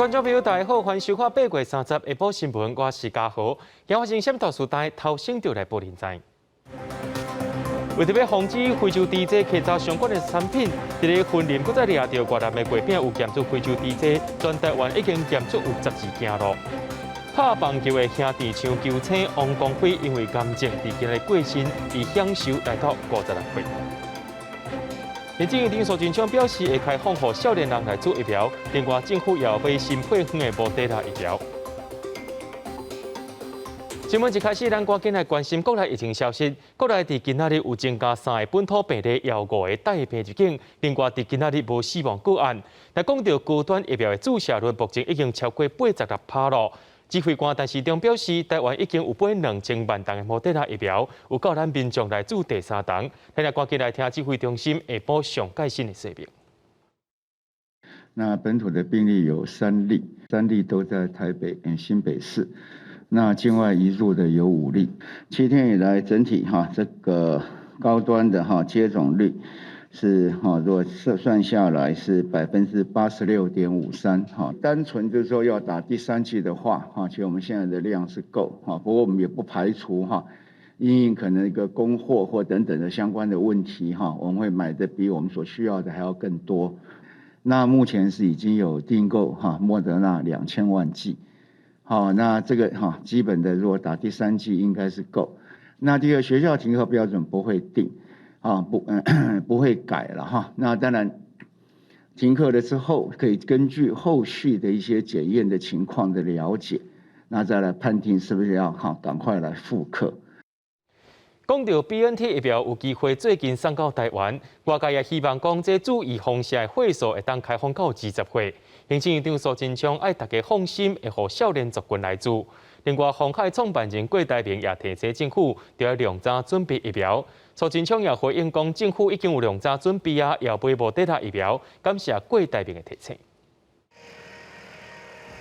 觀眾朋友，大家好，歡迎收看8月30下晡新聞，我是嘉豪。今發生啥物大事代，頭先就來報您知。為著欲防止非洲豬隻攜走相關的產品，佇咧雲林閣再掠著越南的月餅有檢出非洲豬隻，全台灣已經檢出有12件囉。拍棒球的兄弟象球星王光輝因為癌症佇今日過身，伊享壽來到56歲。行政院長蘇貞昌表示，會開放予少年人來注疫苗，另外政府也有買新配方的莫德納疫苗。新聞一開始，咱趕緊來關心國內疫情消息。國內佇今仔日有增加三個本土病例，也有五個帶病入境。另外，佇今仔日無死亡個案。來講著高端疫苗的注射率，目前已經超過86趴囉。指揮官陳時中表示，台灣已經有買2000萬筒的莫德納疫苗，有夠咱民眾來注第三筒。咱來趕緊來聽指揮中心下晡上蓋新的說明。那本土的病例有三例，三例都在台北跟新北市。那境外移入的有五例。7天以來，整體哈這個高端的哈接種率是哈，如果算算下來是86.53%哈。單純就是說要打第三劑的話，哈，其實我們現在的量是夠哈。不過我們也不排除哈，因應可能一個供貨或等等的相關的問題哈，我們會買的比我們所需要的還要更多。那目前是已經有訂購哈莫德納2000萬劑。好，那這個哈基本的，如果打第三劑應該是夠。那第二，學校停課標準不會定，啊不，不會改了哈。那當然，停課了之後，可以根據後續的一些檢驗的情況的了解，那再來判定是不是要哈趕快來復課。講著 BNT 疫苗有機會最近送到台灣，外界也希望講這注預防射的歲數會當開放到20歲。行政院長蘇貞昌愛大家放心，會予少年族群來注。另外，鴻海創辦人郭台銘也提醒政府，著愛量早準備疫苗。蘇貞昌也回應講，政府已經有量早準備啊，也買莫德納疫苗，感謝郭台銘的提醒。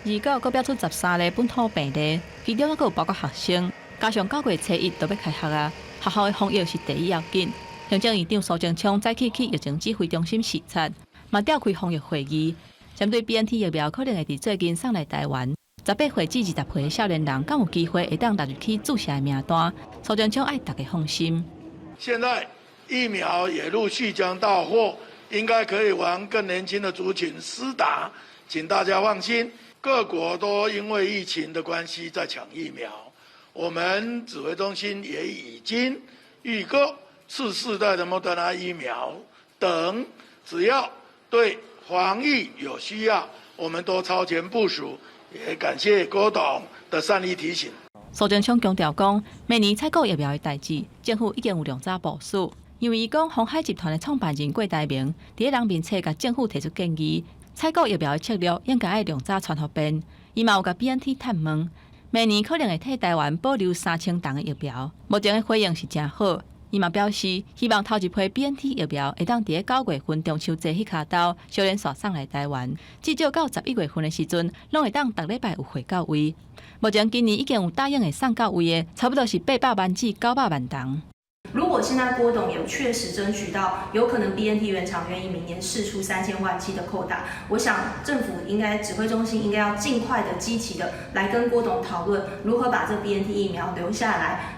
二九閣飆出13例本土病例，其中閣有包括學生，加上9月初1就欲開學啊，學校的防疫是第一要緊。行政院長蘇貞昌早起去疫情指揮中心視察，嘛召開防疫會議，針對 BNT 疫苗可能會佇最近送來台灣，18歲至20歲的少年人，敢有機會會當納入去注射的名單？蘇貞昌愛大家放心。現在疫苗也陸續將到貨，應該可以往更年輕的族群施打，請大家放心。各國都因為疫情的關係在搶疫苗，我們指揮中心也已經預購次世代的莫德納疫苗等，只要對防疫有需要，我們都超前部署。也感謝郭董的善意提醒。蘇貞昌強調講，明年採購疫苗的代誌，政府已經有量早部署。因為伊講，鴻海集團的創辦人郭台銘佇咧人面冊共政府提出建議，採購疫苗的策略應該愛量早傳予便。伊嘛有共 BNT 探問，明年可能會替台灣保留3000筒的疫苗。目前的回應是誠好。伊嘛表示，希望頭一批 BNT 疫苗會當佇咧9月份中秋節彼跤頭，小連續送來台灣，至少到11月份的時陣，攏會當逐禮拜有貨到位。目前今年已經有答應會送到位的，差不多是800萬至900萬筒。如果現在郭董有確實爭取到，有可能 BNT 原廠願意明年釋出3000萬劑的扣打，我想政府應該指揮中心應該要盡快的積極的來跟郭董討論，如何把這 BNT 疫苗留下來。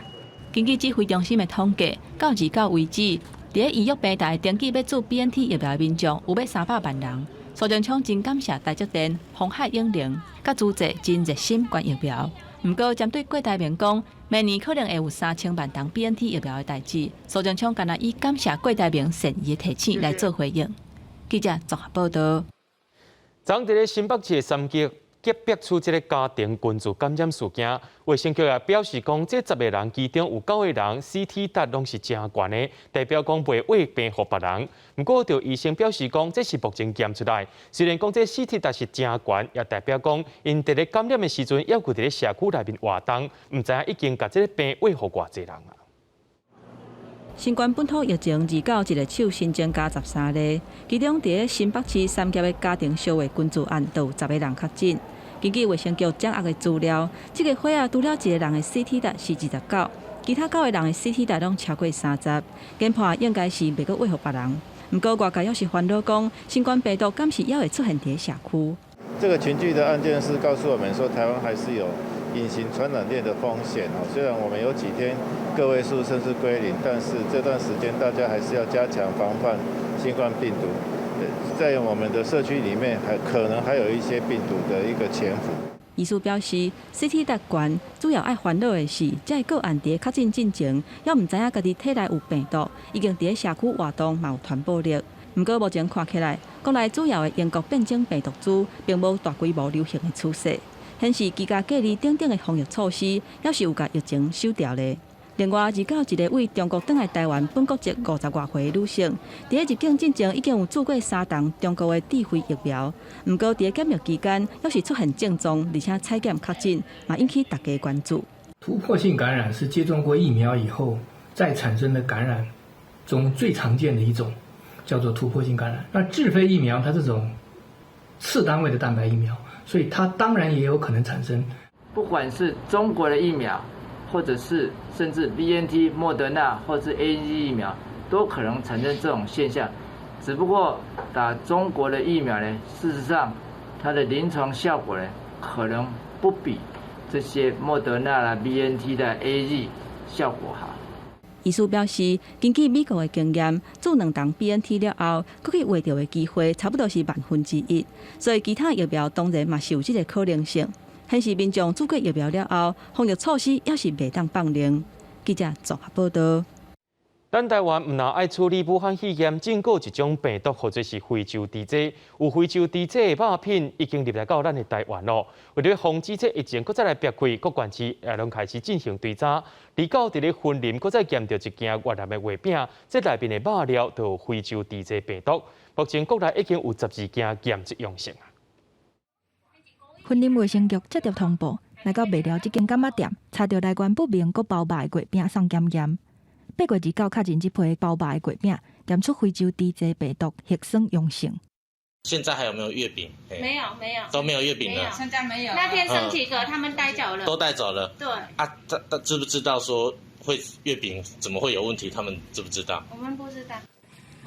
根據指揮中心的統計，到29為止，佇咧醫藥平台登記欲注 BNT 疫苗的民眾有欲300萬人。蘇貞昌真感謝台積電、鴻海永隆、佮資濟真熱心捐疫苗。毋過針對郭台銘講，明年可能會有3000萬筒 BNT 疫苗的代誌，蘇貞昌干焦以感謝郭台銘善意的提醒來做回應。記者綜合報道。昨佇咧新北市的三峽隔壁出這個家庭群聚感染事件，衛生局也表示講，這10個人其中有九個人 CT 值攏是誠懸的，代表講袂傳病予別人。毋過，著醫生表示講，這是目前檢出來，雖然講這 CT 值是誠懸，也代表講𪜶佇咧感染的時陣，猶閣佇咧社區內面活動，毋知影已經共這個病傳予偌濟人啊。新冠本土疫情29一个手新增加13例，其中佇咧新北市三峽的家庭相話群聚案，就有10個人確診。根據衛生局掌握的資料，這個伙仔除了一個人的 CT 值是29，其他九個人的 CT 值攏超過30，研判應該是袂閣傳予別人。毋過外界猶是煩惱講，新冠病毒敢是猶會出現佇咧社區？這個群聚的案件是告訴我們說，台灣還是有隱形傳染鏈的風險哦。雖然我們有幾天個位數甚至歸零，但是這段時間大家還是要加強防範新冠病毒，在我們的社區裡面，還可能還有一些病毒的一個潛伏。醫師表示，CT 值懸，主要愛煩惱的是，這個個案佇確診進前，猶毋知影家己體內有病毒，已經佇社區活動嘛有傳播力。毋過目前看起來，國內主要的英國變種病毒株並無大規模流行的趨勢，顯示居家隔離等等的防疫措施，猶是有共疫情守牢咧。另外，29一个對中國轉來台灣本國籍50外歲女性，佇入境進前已經有注過三筒中國的智輝疫苗，毋過佇檢疫期間，猶是出現症狀，而且採檢確診，嘛引起大家關注。突破性感染是接種過疫苗以後再產生的感染中最常見的一種，叫做突破性感染。那智飛疫苗它這種次單位的蛋白疫苗，所以它當然也有可能產生。不管是中國的疫苗，或者是甚至 BNT、莫德納或者是 AZ 疫苗，都可能產生這種現象。只不過打中國的疫苗呢，事實上它的臨床效果呢，可能不比這些莫德納啦、BNT 的 AZ 效果好。醫師表示，根據美國的經驗，注兩筒 BNT 了後，閣去患著的機會差不多是1/萬，所以其他疫苗當然嘛是有這個可能性。顯示民眾注過疫苗了後，防疫措施猶是袂當放寬。記者綜合報道。咱台灣毋但愛處理武漢肺炎，閣有一種病毒，或者是非洲豬瘟。有非洲豬瘟的肉品已經入來到咱的台灣咯。為著防止這疫情閣再來爆開，各縣市也攏開始進行追查。29佇咧雲林，閣再檢著一件越南的月餅，這內面的肉料就有非洲豬瘟病毒。目前國內已經有12件檢測陽性。雲林衛生局接著通報，來到麥寮這間柑仔店，查著來源不明、閣包肉的月餅送檢驗。8月29確認這批包肉的月餅檢出非洲豬瘟病毒核酸陽性。現在還有沒有月餅？沒有，沒有，都沒有月餅了。現在沒有。那天剩幾個，他們帶走了。都帶走了。對。啊，他知不知道說會月餅怎麼會有問題？他們知不知道？我們不知道。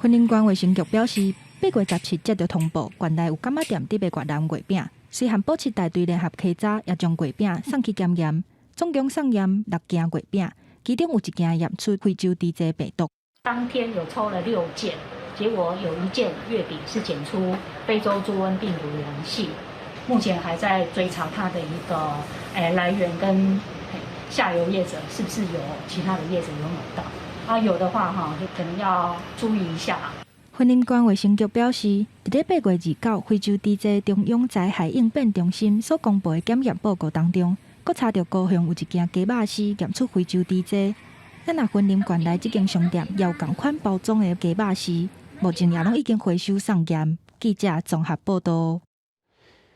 雲林縣衛生局表示，8月17接著通報，縣內有柑仔店佇賣越南月餅。隨和保七大隊聯合稽查，也將月餅送去檢驗，總共送驗六件月餅，其中有一件驗出非洲豬瘟病毒。當天有抽了六件，結果有一件月餅是檢出非洲豬瘟病毒陽性，目前還在追查它的一個來源跟下游業者是不是有其他的業者有買到，啊有的話哈就可能要注意一下。雲林縣衛生局表示，佇咧8月29，非洲豬瘟中央災害應變中心所公布的檢驗報告當中，閣查著高雄有一件雞肉絲檢出非洲豬瘟。咱若雲林縣內這間商店也有仝款包裝的雞肉絲，目前也攏已經回收送檢。記者綜合報道。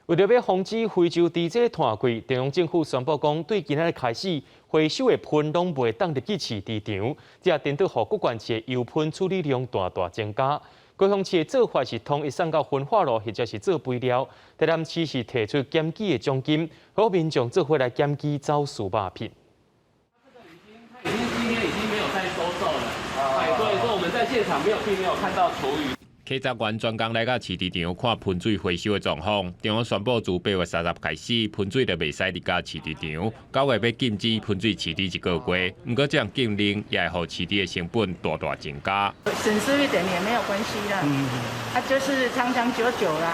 為著欲防止非洲豬瘟湠開，中央政府宣布講，對今仔日開始，回收的噴攏袂當入去飼豬場，這也顛倒予各縣市的油噴處理量大大增加。高雄市的做法是統一送到焚化爐，或者是做肥料。台南市是提出檢舉的獎金，予民眾做伙來檢舉走私肉品。已經今天已經沒有在收售了，哎，所以說我們在現場沒有，並沒有看到廚餘。稽查員專工來到飼豬場看噴水回收的狀況。中央宣布自8月30開始，噴水就袂使入到飼豬場。9月欲禁止噴水飼豬一個月，毋過這項禁令也會予飼豬的成本大大增加。損失一點也沒有關係啦，啊，就是長長久久啦，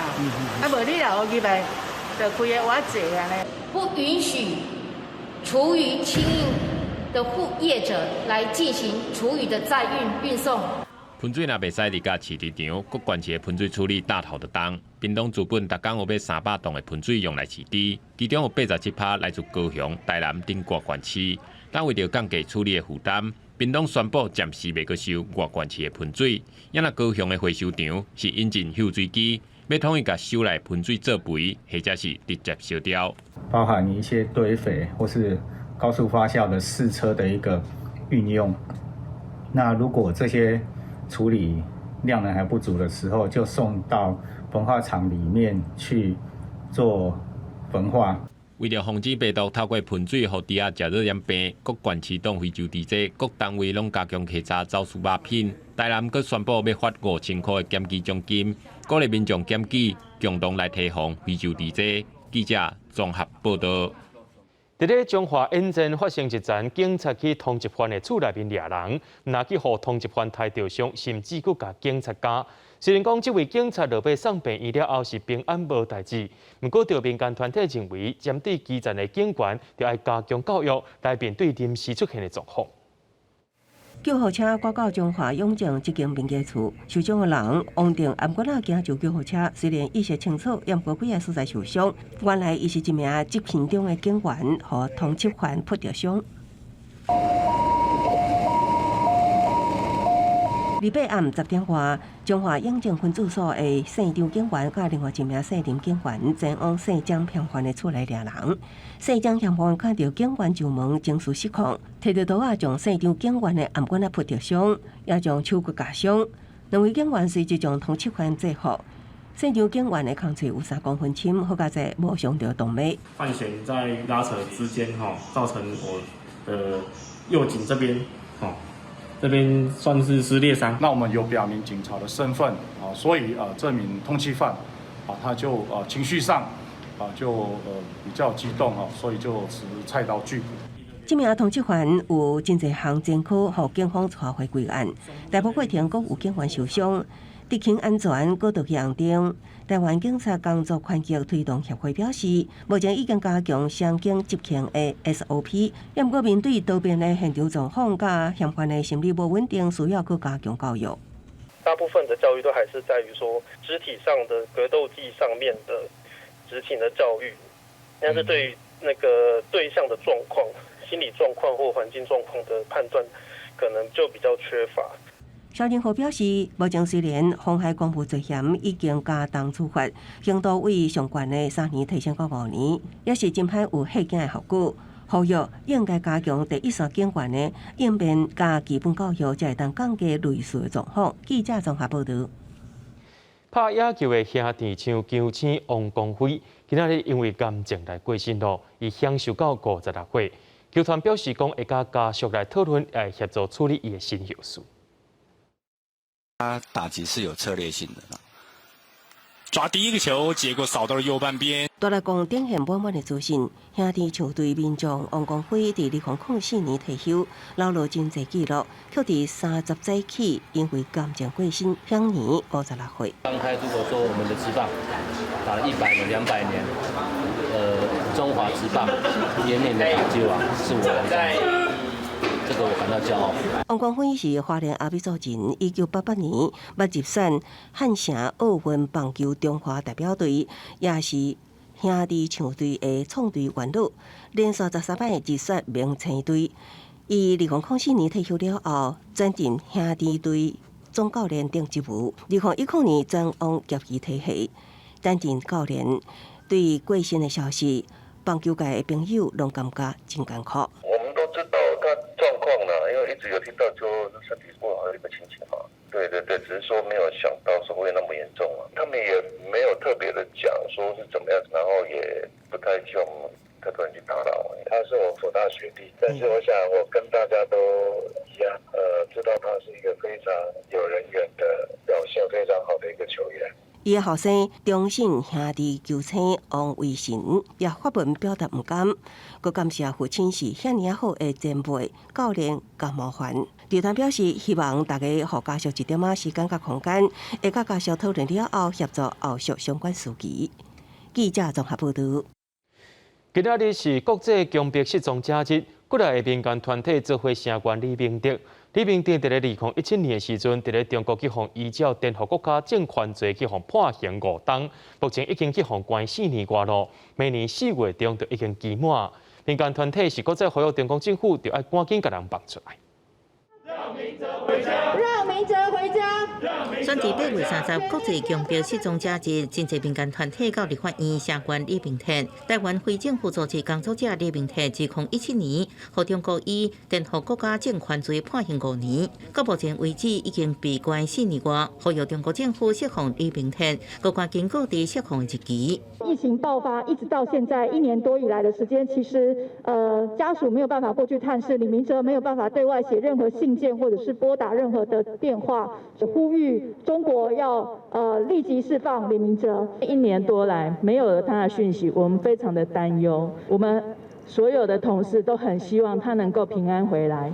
啊，無你若予入來，就規个活濟啊呢。不允許廚餘清運的副業者來進行廚餘的載運運送。噴水若袂使入到飼豬場，各縣市的噴水處理擔頭就重。屏東資本逐工有欲300噸的噴水用來飼豬，其中有87%來自高雄、台南等外縣市。但為著降低處理的負擔，屏東宣布暫時袂閣收外縣市的噴水。也若高雄的回收場是引進漚水機，欲統一共收來噴水做肥，或者是直接燒掉。包含一些堆肥或是高速發酵的試車的一個運用。那如果這些處理量能還不足的時候，就送到焚化廠裡面去做焚化。為著防止病毒透過噴水予豬仔食熱染病，各縣市黨非洲豬瘟，各單位攏加強稽查走私肉品。台南閣宣布欲發5000箍的檢舉獎金，鼓勵民眾檢舉，共同來提防非洲豬瘟。記者綜合報導。佇咧彰化永靖發生一層警察去通緝犯的厝內面掠人，毋但去予通緝犯刣著傷，甚至閣共警察咬。雖然講這位警察落尾送病院了後是平安無代誌，毋過著民間團體認為，針對基層的警員，著愛加強教育來面對臨時出現的狀況。救護車趕到彰化永靖這間民家厝，受傷的人王定頷頸仔行上救護車，雖然意識清楚，也毋過幾个所在受傷。原來伊是一名執勤中的警員，予通緝犯撲著傷。禮拜暗10點外，彰化永靖分駐所的姓張警員佮另外一名姓林警員前往姓蔣嫌犯的厝內掠人。姓蔣嫌犯看著警員上門，情緒失控，提著刀仔將姓張警員的頷頸仔撲著傷，也將手骨咬傷。兩位警員隨即將通緝犯制服。姓張警員的空喙有3公分深，好佳哉無傷著動脈。范閒在拉扯之間，吼，造成我的右頸這邊，吼。這邊算是撕裂傷。那我們有表明警察的身份啊，所以啊，這名通緝犯啊，他就啊情緒上啊就比較激動啊，所以就持菜刀拒捕。這名通緝犯有真濟項前科，予警方帶回歸案。逮捕過程閣有警員受傷，執勤安全閣著去紅燈。台灣警察工作權益推動協會表示，目前已經加強雙警執勤的 SOP，也毋過面對多變的現場狀況，佮嫌犯的心理無穩定，需要閣加強教育。大部分的教育都還是在於說肢體上的格鬥技上面的執勤的教育，但是對於那個對象的狀況、心理狀況或環境狀況的判斷，可能就比較缺乏。蕭仁和表示，目前雖然妨害公務罪嫌已經加重處罰，刑度為上懸的3年提升到5年，也是真歹有嚇驚的效果。呼籲應該加強第一線警員的應變佮基本教育，才會當降低類似的狀況。記者綜合報導。拍野球的兄弟像球星王光輝，今仔日因為癌症來過身囉，伊享壽到56歲。球團表示講會佮家屬來討論，來協助處理伊的身後事。他打擊是有策略性的，抓第一個球，結果掃到了右半邊。大力講展現滿滿的自信，兄弟象隊名將王光輝佇2004年退休，留落真濟紀錄，卻佇30早起因為癌症過身，享年56歲。剛開如果說我們的職棒打了100年、200年，中華職棒元年的打擊王是我王光輝。這個我感到驕傲。王光輝是花蓮阿美族人，1988年捌入選漢城奧運棒球中華代表隊，也是兄弟象隊的創隊元老，連續13擺入選明星隊。伊2004年退休了後，轉任兄弟隊總教練等職務。2010年轉往業餘體系擔任教練。對過身的消息，棒球界的朋友攏感覺真艱苦。因為一直有聽到說身體不好的一個情形嘛，對對對，只是說沒有想到說會那麼嚴重啊。他們也沒有特別的講說是怎麼樣，然後也不太希望太多人去打擾。他是我輔大學弟，但是我想我跟大家都一樣，知道他是一個非常有人緣的表現非常好的一個球員。伊的後生中信兄弟球星王威晨也發文表達毋甘，閣感謝父親是遐爾仔好的前輩、教練佮模範。球團表示希望大家予家屬一點仔時間佮空間，會佮家屬討論了後協助後續相關事宜。記者綜合報導。今仔日是國際強迫失蹤者日，國內的民間團體做伙聲援李明哲。李明哲佇咧2017年的時陣，佇咧中國去予依照顛覆國家政權罪去予判刑5冬，目前已經去予關4年外囉。明年4月中就已經期滿。民間團體是閣再呼籲中國政府，著愛趕緊共人放出來。讓明哲回家。明哲回家。選佇8月30國際強迫失蹤者日，真濟民間團體到立法院聲援李明哲。台灣非政府組織工作者李明哲，2017年予中國以顛覆國家政權罪判刑5年，到目前為止已經被關4年外，呼籲中國政府釋放李明哲，閣趕緊告知釋放日期。疫情爆發一直到現在一年多以來的時間，其實家屬沒有辦法過去探視，李明哲沒有辦法對外寫任何信件，或者是撥打任何的電話，呼籲中國要立即釋放李明哲。一年多來沒有了他的訊息，我們非常的擔憂。我們所有的同事都很希望他能夠平安回來。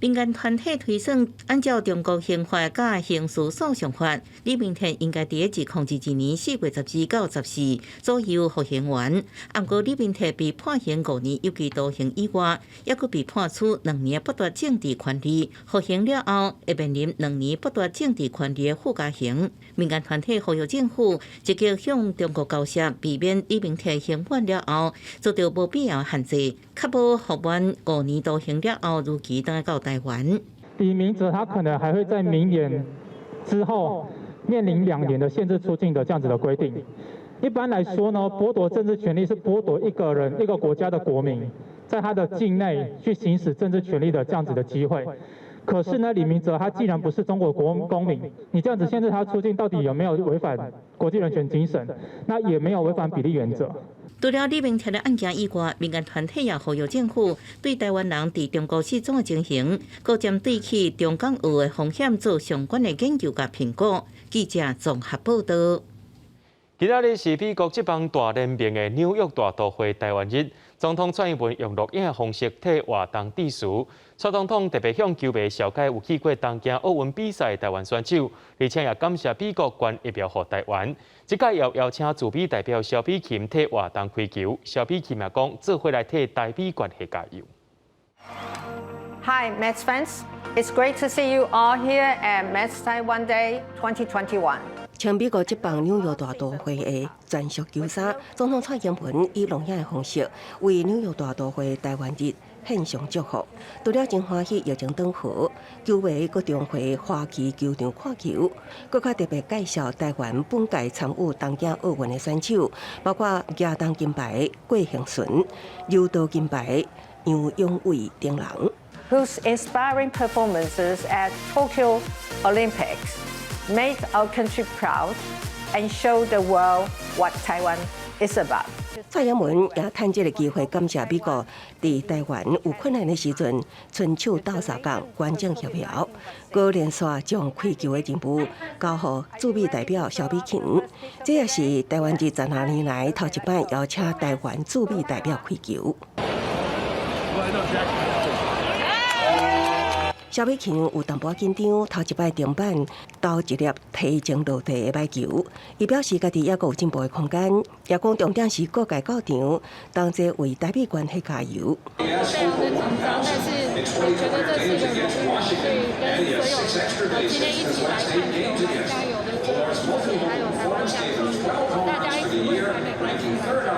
民間團體推算，按照中國刑法佮刑事訴訟法，李明哲應該佇2022年4月12到14左右服刑完。毋過李明哲被判刑5年有期徒刑以外，猶閣被判處2年剝奪政治權利。服刑了後，會面臨2年剝奪政治權利的附加刑。民間團體呼籲政府積極向中國交涉，避免李明哲刑滿了後遭到無必要限制，確保服滿五年徒刑了後，如期轉來到台灣。李明哲他可能還會在明年之後面臨2年的限制出境的這樣子的規定。一般來說呢，剝奪政治權利是剝奪一個人、一個國家的國民，在他的境內去行使政治權利的這樣子的機會。可是呢，李明哲他既然不是中國國公民，你這樣子限制他出境，到底有沒有違反國際人權精神？那也沒有違反比例原則。除了李明哲的案件以外，民間團體也呼籲政府對台灣人佇中國失蹤的情形，閣針對去中港澳的風險做相關的研究佮評估。記者綜合報道。今仔日是美國職棒大聯盟的紐約大都會台灣日，總統蔡英文用錄影的方式替活動致辭。蔡總統特別向球迷紹介有去過東京奧運比賽的台灣選手，而且也感謝美國捐疫苗予台灣。這擺也邀請駐美代表蕭美琴替活動開球，蕭美琴也講做伙來替台美關係加油。 Hi, Mets fans. It's great to see you all here at Mets Taiwan Day 2021. 穿美國職棒紐約大都會的專屬球衫，總統蔡英文以錄影的方式為紐約大都會台灣日獻上祝福。除了真歡喜疫情轉好，球迷閣重回花旗球場看球，閣較特別介紹台灣本屆參與東京奧運的選手，包括舉重金牌郭婞淳、柔道金牌楊勇緯等人。 Whose inspiring performances at Tokyo Olympics made our country proud and show the world what Taiwan is about. 蔡英文也趁這个機會感謝美國佇台灣有困難的時陣，伸手鬥相共捐贈疫苗，閣連續將開球的任務交予駐美代表蕭美琴。這也是台灣日16年來頭一擺邀請台灣駐美代表開球。蕭美琴有淡薄仔緊張，頭一擺登板投一粒提前落地的歹球，伊表示家己猶閣有進步的空間，也講重點是各界到場，同齊為台美關係加油。非常的緊張，但是我覺得這是一個榮譽，所以跟所有今天一起來看球、來加油的球迷，還有台灣鄉親，大家一起為台美關係來加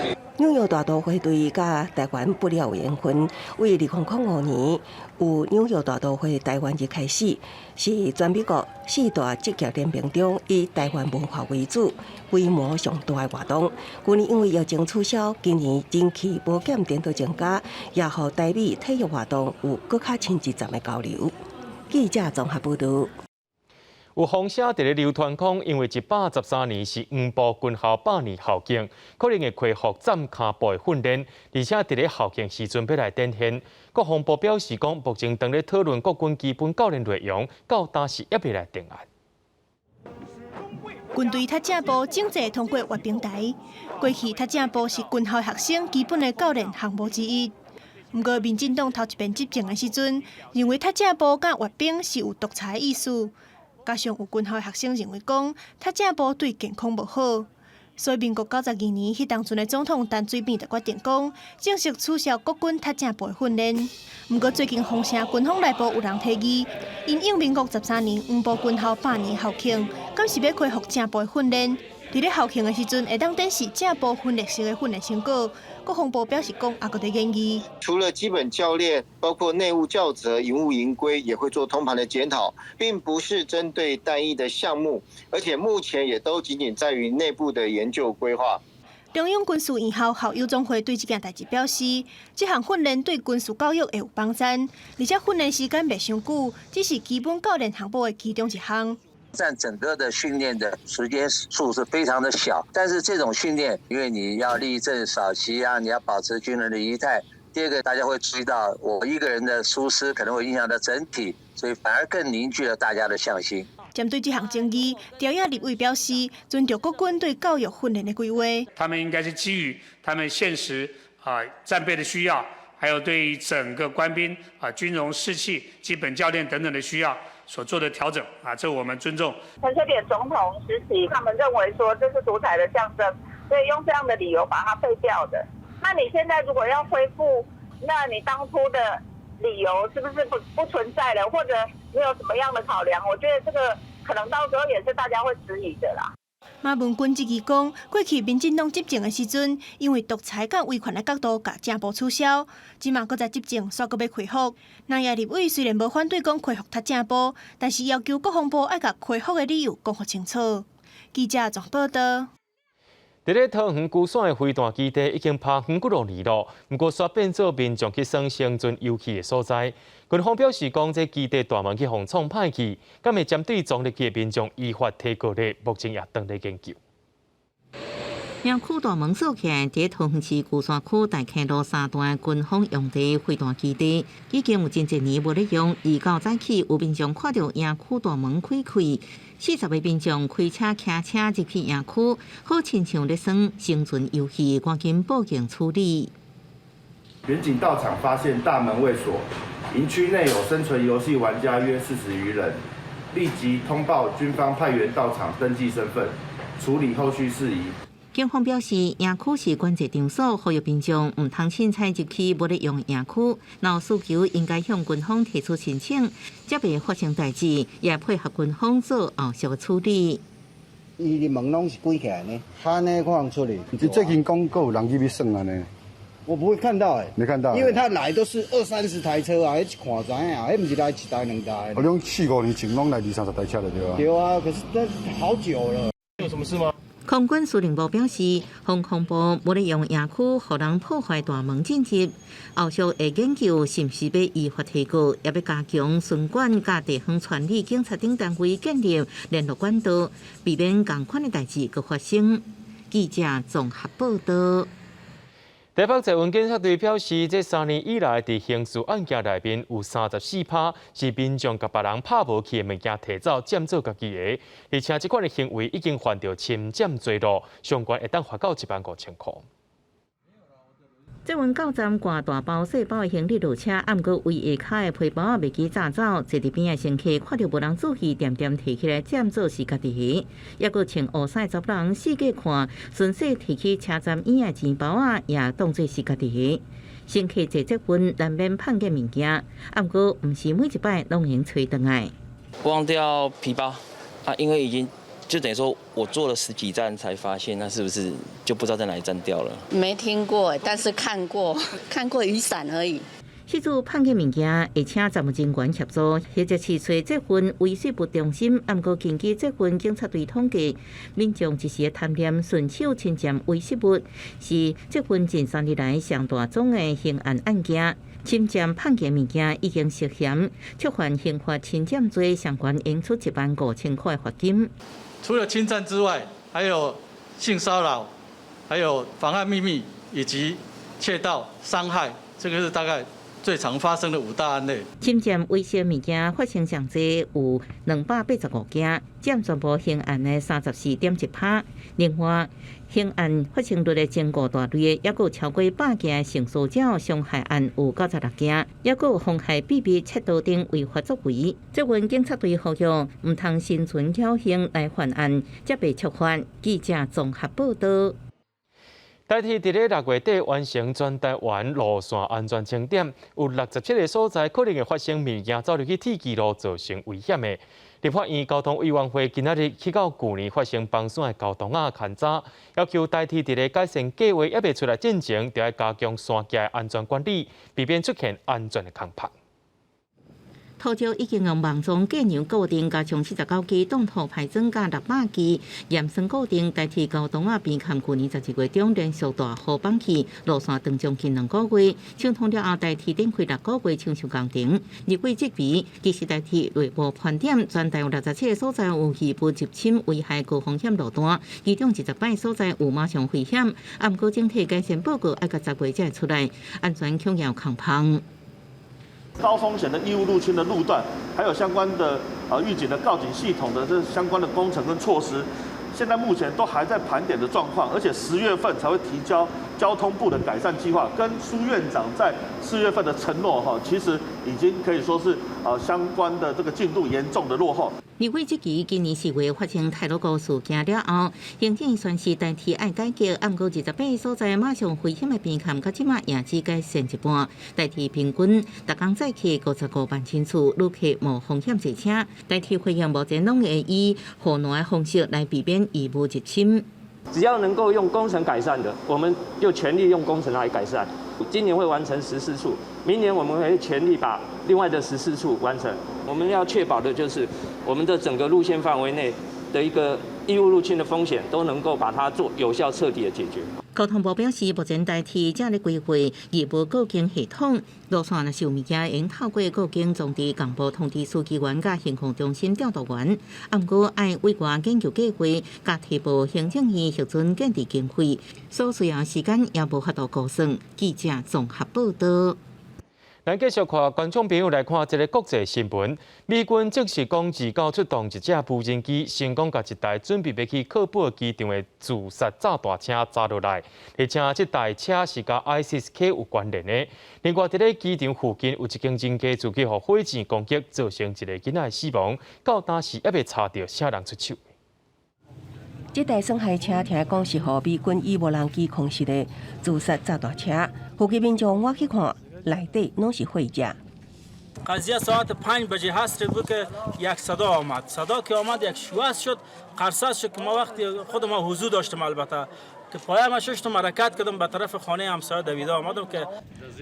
油。紐約大都會隊佮台灣不了緣分，為2005年有紐約大都會台灣日開始，是全美國四大職業聯盟中以台灣文化為主、規模上大的活動。去年因為疫情取消，今年人氣無減，顛倒增加，也予台美體育活動有閣較親一層的交流。記者綜合報道。有風聲佇咧流傳講，因為113年是黃埔軍校百年校慶，可能會恢復站跤步的訓練，而且佇咧校慶時陣欲來展現。國防部表示講，目前當咧討論國軍基本教練內容，到今時猶未來定案。軍隊踢正步整齊通過閱兵台，過去踢正步是軍校學生基本的教練項目之一。毋過，民進黨頭一遍執政的時陣，認為踢正步佮閱兵是有獨裁意思。加上有軍校學生認為講，踢正步對健康無好，所以民國92年，彼當陣的總統陳水扁就決定講，正式取消國軍踢正步的訓練。毋過最近風聲軍方內部有人提議，因應民國十三年黃埔軍校百年校慶，敢是欲恢復正步的訓練？佇咧校慶的時陣，會當展示正步訓練式的訓練成果，國防部表示講，猶閣佇研議。除了基本教練，包括內務教則、營務營規，也會做通盤的檢討，並不是針對單一的項目，而且目前也都僅僅在於內部的研究規劃。中央軍事院校校友總會對這件代誌表示，這項訓練對軍事教育會有幫助，而且訓練時間袂傷久，只是基本教練項目的其中一項。佔整個的訓練的時間數是非常的小，但是這種訓練，因為你要立正掃齊啊，你要保持軍人的儀態。第二個，大家會注意到我一個人的疏失可能會影響到整體，所以反而更凝聚了大家的向心。針對這項爭議，朝野立委表示尊重國軍對教育訓練的規劃。他們應該是基於他們現實啊戰備的需要，還有對於整個官兵啊軍容士氣、基本教練等等的需要所做的調整啊，這我們尊重。陳水扁總統時期，他們認為說這是獨裁的象徵，所以用這樣的理由把它廢掉的。那你現在如果要恢復，那你當初的理由是不是不存在了，或者你有什麼樣的考量？我覺得這個可能到時候也是大家會質疑的啦。馬文君質疑講，過去民進黨執政的時陣，因為獨裁佮威權的角度共正部取消，這馬閣再執政，煞閣欲恢復。南亞立委雖然無反對講恢復踢正步，但是要求國防部愛共恢復的理由講予清楚。記者綜報導。佇咧桃園龜山的飛彈基地已經拋荒幾落年囉，毋過煞變做民眾去耍生存遊戲的所在。軍方表示講，這基地大門去予創歹去，敢會針對闖入去的民眾依法提告咧？目前也當咧研究。營區大門鎖起來，佇桃園市龜山區大坑路三段軍方用地飛彈基地，已經有真濟年無咧用。二九早起有民眾看著營區大門開開，40個民眾開車騎車入去營區，好親像咧耍生存遊戲，趕緊報警處理。員警到場發現大門未鎖，營區內有生存遊戲玩家約40餘人，立即通報軍方派員到場登記身份，處理後續事宜。警方表示，營區是管制場所，呼籲民眾毋通凊彩入去無咧用營區。若有需求，應該向軍方提出申請，才袂發生代誌，也配合軍方做後續處理。伊的門攏是關起來呢，按呢看出去。你最近講閣有人入去耍按呢？我不會看到欸，沒看到，因為他來都是二三十台車啊，彼一看知影，彼毋是來一台兩台。我講四五年前攏來二三十台車就對啊。對啊，可是那好久了。有什麼事嗎？空軍司令部表示，防空部無咧用營區，予人破壞大門進入，後續會研究是毋是欲依法提告，也欲加強巡管佮地方傳理警察等單位建立聯絡管道，避免仝款的代誌閣發生。記者綜合報導。台北捷運警察隊表示，這3年以來，佇刑事案件內面有34%是民眾共別人拍無去的物件提走，佔做家己的，而且這款的行為已經犯著侵佔罪囉，上懸會當罰到1萬5千箍。捷運到站掛大包細包的行李落車，毋過位下跤的皮包仔袂記紮走，坐佇邊的乘客看著無人注意，恬恬提起來佔做是家己的，抑閣穿烏衫的查某人四界看，順勢提起車站椅的錢包仔，也當做是家己的。乘客坐捷運難免碰見物件，毋過毋是每一擺攏會揣轉來。忘掉皮包啊，因為已經就等於說我坐了十幾站才發現，那是不是就不知道在哪一站掉了？沒聽過，但是看過，看過雨傘而已。失主碰見物件，會請站務人員協助，或者是揣捷運遺失物中心。毋過根據捷運警察隊統計，民眾一時的貪念順手侵佔遺失物，是捷運近3年來上大宗的刑案案件。侵佔碰見物件已經涉嫌觸犯刑法侵佔罪，相關應處1萬5千塊罰金。除了侵佔之外，還有性騷擾，還有妨礙秘密以及竊盜、傷害，這個是大概最常發生的五大案例。侵佔遺失物件發生上濟有285件，佔全部刑案的34.1%。另外，刑案發生率的前五大類，抑閣有超過100件性騷擾傷害案有96件，抑閣有妨害秘密、竊盜等違法作為。捷運警察隊呼籲，毋通心存僥倖來犯案，才袂觸犯。記者綜合報導。台鐵佇咧6月底完成全台灣路線安全清點，有67個所在可能會發生物件走入去鐵支路造成危險的。立法院交通委員會今仔日去到舊年發生崩線的高洞仔勘查，要求台鐵佇咧改善計劃猶未出來進前，就愛加強山橋安全管理，避免出現安全的空白。塗石已經用網狀隔梁固定，加上79支擋土排樁佮600支驗算固定，台鐵高洞仔邊崁舊年12月中連續大雨崩去，路線長將近2個月，搶通了後，台鐵展開6個月搶修工程。立委質疑，其實台鐵內部盤點，全台有67個所在有異物入侵危害高風險路段，其中20擺所在有馬上危險。啊，毋過整體改善報告愛到10月才會出來，安全恐有空芳。高風險的異物入侵的路段，還有相關的預警的告警系統的這相關的工程跟措施，現在目前都還在盤點的狀況，而且10月份才會提交交通部的改善計劃，跟蘇院長在4月份的承諾哈，其實已經可以說是相關的這個進度嚴重的落後。立委質疑今年4月發生太魯閣事件了後，行政宣示代替愛改革，毋過28個所在馬上危險的邊崁，到這馬也只改善一半。台鐵平均逐工載客55萬人次，旅客無風險坐車。台鐵回應目前攏會以護欄的方式來避免異物入侵。只要能夠用工程改善的，我們就全力用工程來改善。今年會完成14處，明年我們會全力把另外的14處完成。我們要確保的就是我們的整個路線範圍內的一個異物入侵的風險，都能夠把它做有效徹底的解決。交通部表示，目前台鐵正咧規劃異物告警系統，路線若是有物件，會透過告警裝置廣播通知書記員佮行控中心調度員。啊，毋過愛委外研究計劃，佮提報行政院核准建置經費，所需要時間也無法度估算。記者綜合報道。咱繼續看觀眾朋友來看這個國際新聞。美軍證實講，29出動一隻無人機，成功共一台準備欲去喀布爾機場的自殺炸彈車砸落來，而且這台車是佮 ISIS-K 有關聯的。另外，佇咧機場附近有一間人家厝去予火箭攻擊，造成一个囡仔死亡。到當時猶未查著啥人出手。這台損害車聽講是予美軍以無人機空襲的自殺炸彈車，附近民眾我去看。內底攏是血跡。 قضیه ساعت 5 بجه عصر بود که یک صدا آمد. صدا که آمد، یک شوز شد، قرصه شد که ما وقتی خود ما وضو داشتم، البته که پای ما ششتم، حرکت کردم، به طرف خانه همسایه دویده آمدم که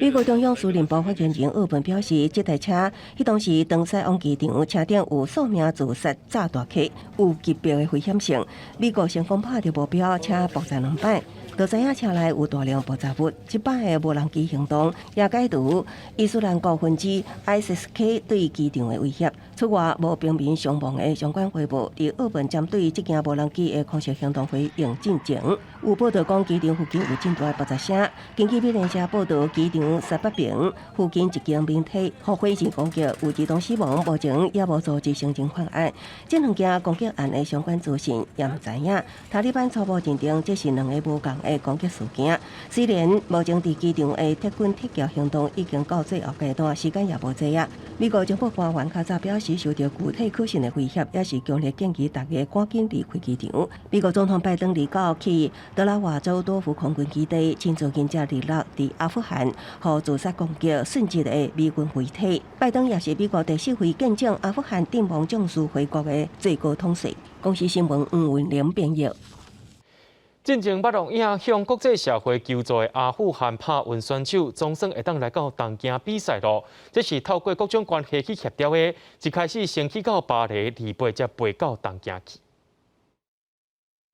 美國中央司令部發言人奧文表示，這台車彼當時當駛往機場，車頂有數名自殺炸彈客，有級別的危險性。美國成功拍著目標，車爆炸兩擺。就知影車內有大量爆炸物，這擺的無人機行動也解除伊斯蘭國分子 ISIS-K 對機場的威脅。此外，無平民傷亡的相關回報。佇奧文針對這件無人機的空襲行動回應進前，有報道講機場附近有真大的爆炸聲。根據美聯社報道，機場西北邊附近一間民宅予火箭攻擊，有兒童死亡，目前也無組織承認犯案。這兩件攻擊案的相關資訊也毋知影。塔利班初步認定這是兩个無仝的攻擊事件。雖然目前佇機場的鐵軍撤僑行動已經到最後階段，時間也無濟啊。美國情報官員較早表示，受到具體可信的威脅，也是強烈建議大家趕緊離開機場。美國總統拜登29去德拉瓦州多福空軍基地，親自迎接26佇阿富汗予自殺攻擊殉職的美軍遺體。拜登也是美國第四位見證阿富汗陣亡將士回國的最高統帥。公視新聞黃文玲編譯。進前捌錄影向國際社會求助的阿富汗拍運選手，總算會當來到東京比賽囉。這是透過各種關係去協調的。一開始先去到巴黎，2八才飛到東京去。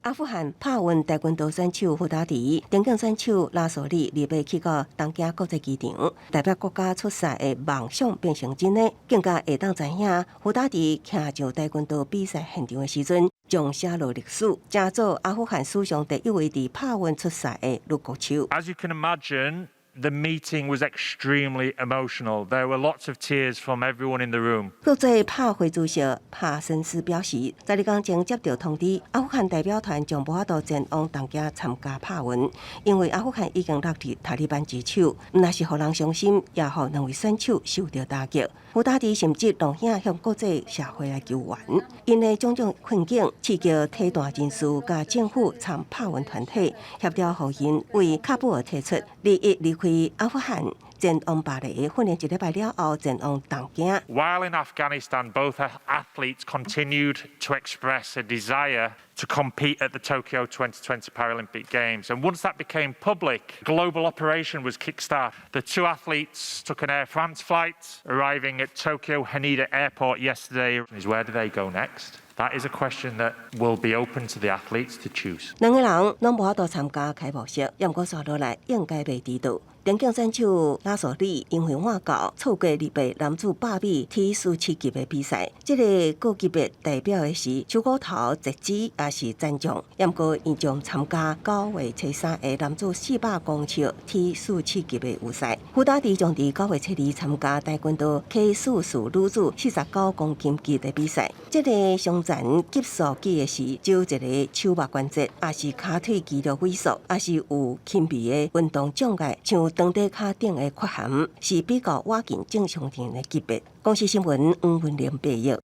阿富汗拍運跆拳道選手胡達迪、電競選手拉索里，2八去到東京國際機場，代表國家出賽的夢想變成真的，更加會當知影胡達迪徛上跆拳道比賽現場的時陣，將寫落歷史，成做阿富汗史上第一位佇拍運出賽的女國手。 As you can imagine, The meeting was extremely emotional. There were lots of tears from everyone in the room. 國際帕會主席帕森斯表示，12工前接到通知，阿富汗代表團將無法度前往東京參加帕運，因為阿富汗已經落佇塔利班之手，毋但是予人傷心，也予兩位選手受到打擊。胡達迪甚至動向向國際社會來求援，𪜶的種種困境刺激體壇人士佮政府參帕運團體協調，予𪜶為喀布爾退出，21離開阿富汗，前往巴黎訓練一禮拜了後，前往東京。 While in Afghanistan, both athletes continued to express a desire to compete at the Tokyo 2020 Paralympic Games. And once that became public, global operation was kickstarted. The two athletes took an Air France flight, arriving at Tokyo Haneda Airport yesterday. Is where do they go next? That is a question that will be open to the athletes to choose. 兩个人攏無法度參加開幕式，毋過紲落來應該袂遲到。田徑選手拉索里因為換教錯過禮拜男子100米 T47級的比賽，這个高級別代表的是手骨頭截肢抑是殘障，毋過𪜶將參加9月初3的男子400公尺 T47級的預賽。胡達迪將佇9月初2參加跆拳道 K 四四女子49公斤級的比賽。這个傷殘級數指的是只有一个手肘關節，抑是跤腿肌肉萎縮，抑是有輕微的運動障礙，像長底跤等的缺陷，是比較倚近正常人的級別。公視新聞黃文玲報導。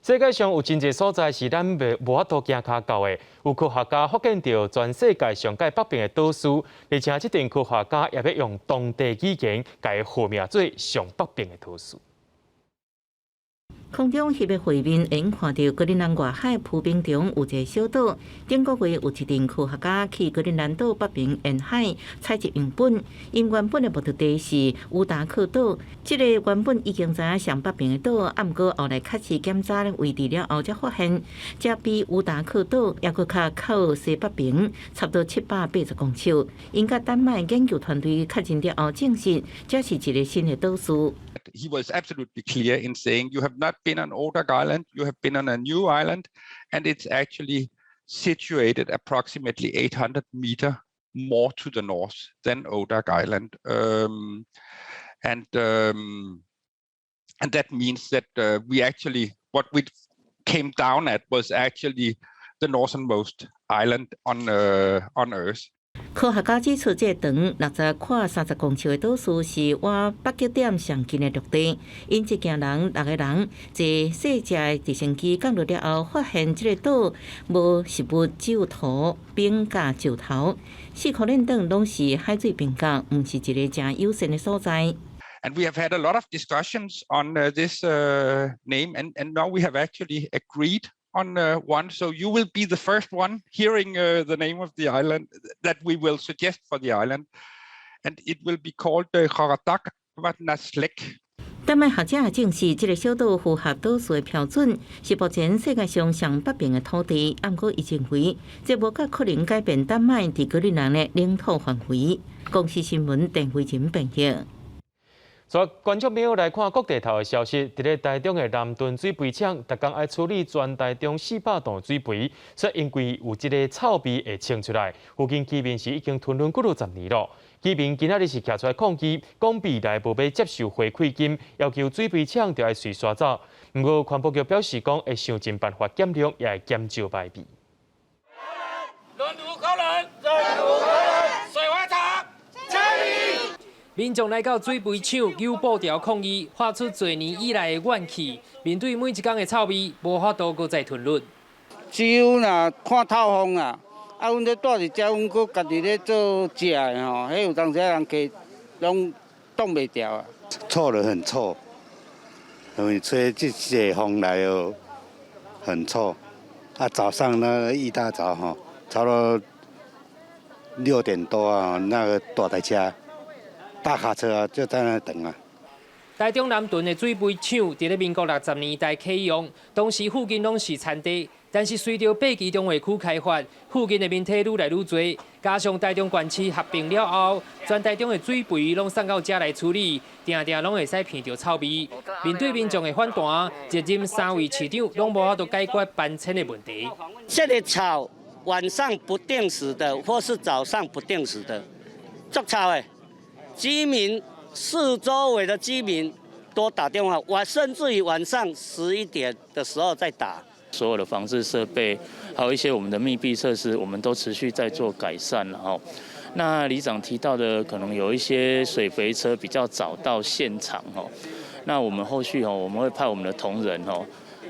世界上有真濟所在是咱袂無法度行跤到的，有科學家發現著全世界上蓋北邊的島嶼，而且這陣科學家也欲用當地語言共伊號名做上北邊的島嶼。空中翕的畫面會看著格陵蘭外海浮冰中有一个小島。頂個月有一陣科學家去格陵蘭島北邊沿海採集樣本，𪜶原本的目的地是烏達克島。這个原本已經知影上北邊的島，毋過後來確實檢查位置了後，才發現這比烏達克島猶閣較靠西北邊，差不多780公尺。𪜶佮丹麥研究團隊確認了後，證實這是一个新的島嶼。 He was absolutely clear in saying you have not been on Ortac Island, you have been on a new island, and it's actually situated approximately 800 meter more to the north than Ortac Island. And that means that we actually, what we came down at was actually the northernmost island on Earth. 科學家指出，這個長60闊30公尺的島嶼是倚北極點上近的陸地。𪜶一行人六个人坐細隻的直升機降落了後，發現這个島無植物，只有土、冰佮石頭，四箍輪轉攏是海水冰角，毋是一个誠友善的所在。 And we have had a lot of discussions on this name, and now we have actually agreed on one. So you will be the first one hearing the name of the island that we will suggest for the island, and it will be called Qaqortoq Narsleq. 丹麥學者也證實，這个小島符合島嶼的標準，是目前世界上上北邊的土地。毋過，伊認為這無較可能改變丹麥佇格陵蘭的領土範圍。公視新聞鄧慧仁編譯。所以觀眾朋友來看國際頭的消息，佇咧台中的南屯水肥廠，逐工愛處理全台中400噸水肥，所以因為有這个臭味會衝出來，附近居民是已經吞忍幾若十年囉。居民今仔日是徛出來抗議，講未來無欲接受回饋金，要求水肥廠著愛隨徙走。毋過環保局表示講，會想盡辦法減量，也會減少排味。忍無可忍，忍無可忍，水肥廠撤離。民眾來到水肥廠扭布條抗議，發出濟年以來的怨氣。面對每一工的臭味，無法度閣再吞忍。只有若看透風啦，啊，阮咧住佇遮，阮閣家己咧做食的吼，彼有當時人客攏擋袂牢啊。臭得很臭，因為吹這這風來哦，很臭。啊，早上呢一大早吼，差不多6點多啊，那個大台車、大卡車就在那等啊。台中南屯的水肥廠，佇咧民國60年代啟用，當時附近攏是田地，但是隨著八旗重劃區開發，附近的民宅愈來愈濟，加上台中縣市合併了後，全台中的水肥攏送到遮來處理，定定攏會使鼻著臭味。面對民眾的反彈，歷任三位市長攏無法度解決搬遷的問題。這个臭晚上不定時的，或是早上不定時的，足臭的。居民四周圍的居民都打電話，晚甚至於晚上11點的時候再打。所有的防治設備，還有一些我們的密閉設施，我們都持續在做改善。然後，那里長提到的，可能有一些水肥車比較早到現場哦。那我們後續哦，我們會派我們的同仁哦，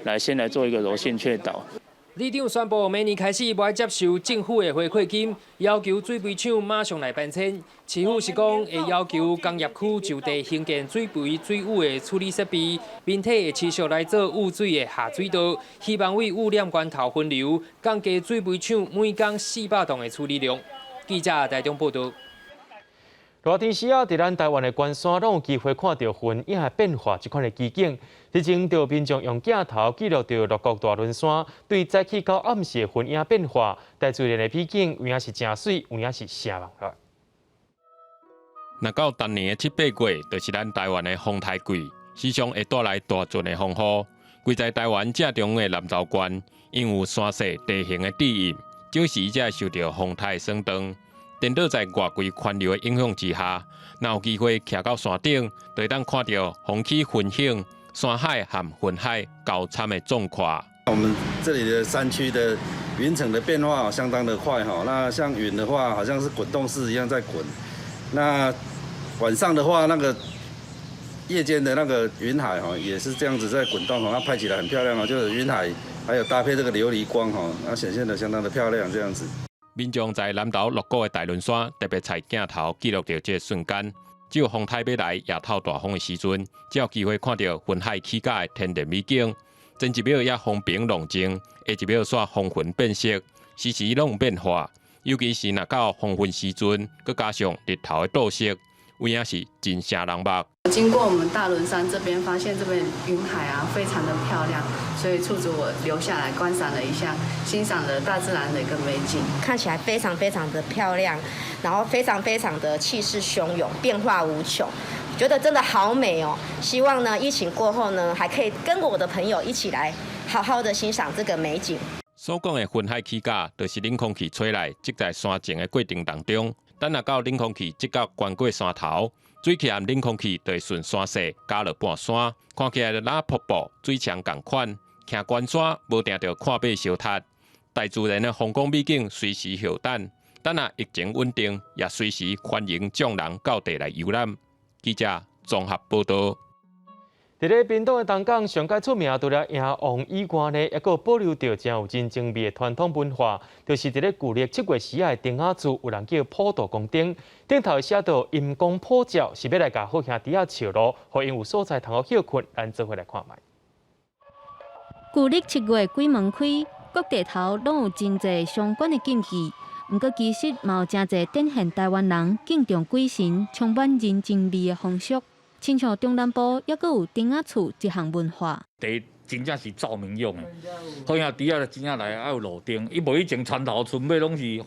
來先來做一個柔性勸導。里長宣布，明年開始無愛接受政府的回饋金，要求水肥廠馬上來搬遷。市府是講會要求工業區就地興建水肥水污的處理設備，民體會持續來做污水的下水道，希望為污染源頭分流，降低水肥廠每工400噸的處理量。記者台中報道。熱天時啊，佇咱台灣的關山攏有機會看著雲影的變化，這款的奇景。日前，就民眾用鏡頭記錄著鹿谷大崙山對早起到暗時的雲影變化，大自然的美景有影是誠媠，有影是聲夢。若到逐年的七八月，就是咱台灣的風颱季，時常會帶來大陣的風雨。位在台灣正中的南投縣，因有山勢地形的地形，少時才會受著風颱損斷。顛倒在外圍環流的影響之下，若有機會徛到山頂，就會當看著風起雲湧、山海和雲海交參的狀況。我們這裡的山區的雲層的變化相當的快哈，那像雲的話，好像是滾動式一樣在滾。那晚上的話，那個夜間的那個雲海哈，也是這樣子在滾動哈，那拍起來很漂亮啊，就是雲海還有搭配這個琉璃光哈，那顯現得相當的漂亮這樣子。民眾在南投鹿谷的大崙山特別採鏡頭記錄著這個瞬間，只有風颱欲來、夜透大風的時陣，才有機會看著雲海起價的天然美景。前一秒猶風平浪靜，下一秒煞風雲變色，時時攏有變化。尤其是若到黃昏時陣，閣加上日頭的倒射，有影是真眩人目。經過我們大崙山這邊，發現這邊雲海啊，非常的漂亮，所以促使我留下來觀賞了一下，欣賞了大自然的一個美景，看起來非常非常的漂亮，然後非常非常的氣勢洶湧，變化無窮，覺得真的好美哦。希望呢，疫情過後呢，還可以跟我的朋友一起來好好的欣賞這個美景。所講的雲海起價，就是冷空氣吹來積在山前的過程當中，等若到冷空氣積到懸過山頭，水汽和冷空氣就會順山勢加落半山，看起來就若瀑布、水牆仝款。徛關山無定著看馬相踢，大自然的風光美景隨時候等。等若疫情穩定，也隨時歡迎眾人到地來遊覽。記者綜合報導。佇咧屏東的東港上蓋出名，除了迎王以外呢，猶閣保留著誠有人情味的傳統文化，就是佇咧舊曆7月時仔的燈仔厝，有人叫普渡公燈，頂頭寫著陰公普照，是欲來共好兄弟仔笑路，予𪜶有所在通好歇睏，咱做伙來看覓。舊曆7月鬼門開，各地頭攏有真濟相關的禁忌，毋過其實嘛有誠濟展現台灣人敬重鬼神、充滿人情味的風俗。親像中南部猶閣有燈仔厝這項文化。第一，真正是照明用的，好兄弟仔真正來愛有路燈，伊無以前田頭村尾攏是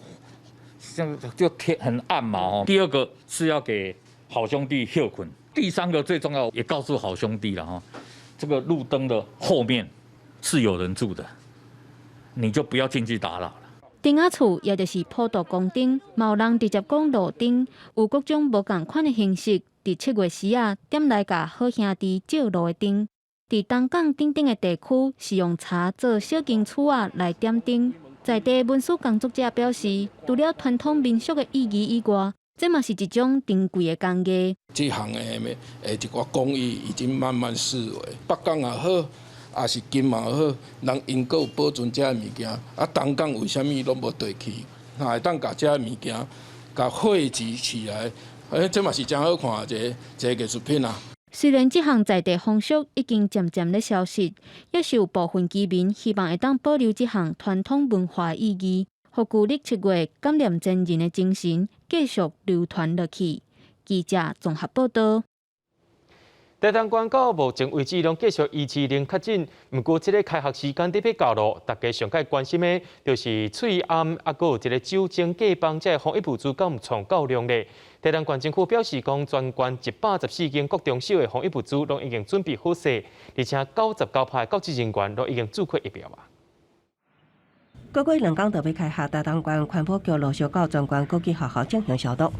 像就天很暗嘛吼。第二個是要給好兄弟歇睏，第三個最重要也告訴好兄弟了吼，這個路燈的後面是有人住的，你就不要進去打擾了。燈仔厝也就是普渡公燈，嘛有人直接講路燈，有各種無仝款的形式。佇7月時仔，點來共好兄弟照路的燈。佇東港等等的地區，是用柴做小間厝仔來點燈。在地文史工作者表示，除了傳統民俗的意義以外，這嘛是一種珍貴的工藝。這項的一寡工藝已經慢慢式微。北港也好，抑是金馬也好，人𪜶閣有保存這个物件。啊，東港為啥物攏無地去？若會當共這个物件，共匯集起來。欸，這嘛是誠好看的一個藝術品啊！雖然這項在地風俗已經漸漸咧消失，猶是有部分居民希望會當保留這項傳統文化意義，予舊曆7月感念先人的精神繼續流傳落去。記者綜合報導。台東縣到目前為止，攏繼續維持零確診。毋過，這个開學時間佇欲到囉，大家上蓋關心的，就是喙罨，猶閣有這个酒精過磅，這个防疫物資敢有充夠量咧？台東縣政府表示講，全縣114間國中小的防疫物資攏已經準備好勢，而且99%的教職人員攏已經注過疫苗啊。閣過兩工就欲開學，台東縣環保局陸續到全縣各級學校進行消毒。